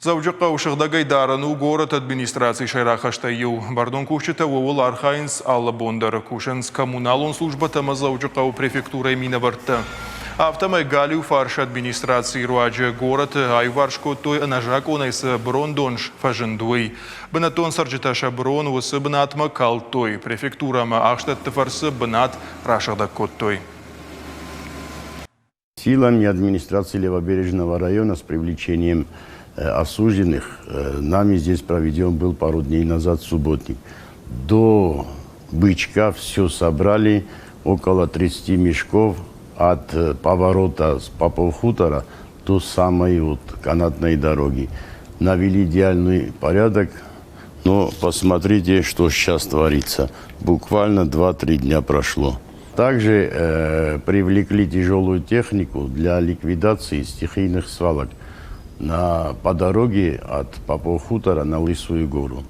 Дзӕуджыхъӕу сыгъдӕгӕй дарын у горӕты администрацийы сӕйраг хӕстӕй иу. Бӕрнон кусджытӕ ууыл архайынц алы бон дӕр. Кусынц коммуналон службӕтӕ ӕмӕ Дзӕуджыхъӕуы префектурӕйы минӕвӕрттӕ. Афтӕмӕй галиу фарсы администрацийы руаджы горӕты аиуварс кодтой ӕнӕзакъонӕй цы брондон фӕзынд, уый. Бынӕттон цӕрджытӕ сӕ брон уыцы бынатмӕ калдтой. Префектурӕ ӕмӕ ахстӕтты фӕрцы бынат расыгъдӕг кодтой. Силами администрации Левобережного района с привлечением осужденных нами здесь проведен был пару дней назад субботник. До бычка все собрали, около 30 мешков от поворота с Попов хутора до самой вот канатной дороги. Навели идеальный порядок, но посмотрите, что сейчас творится. Буквально 2-3 дня прошло. Также привлекли тяжелую технику для ликвидации стихийных свалок по дороге от Попова хутора на Лысую гору.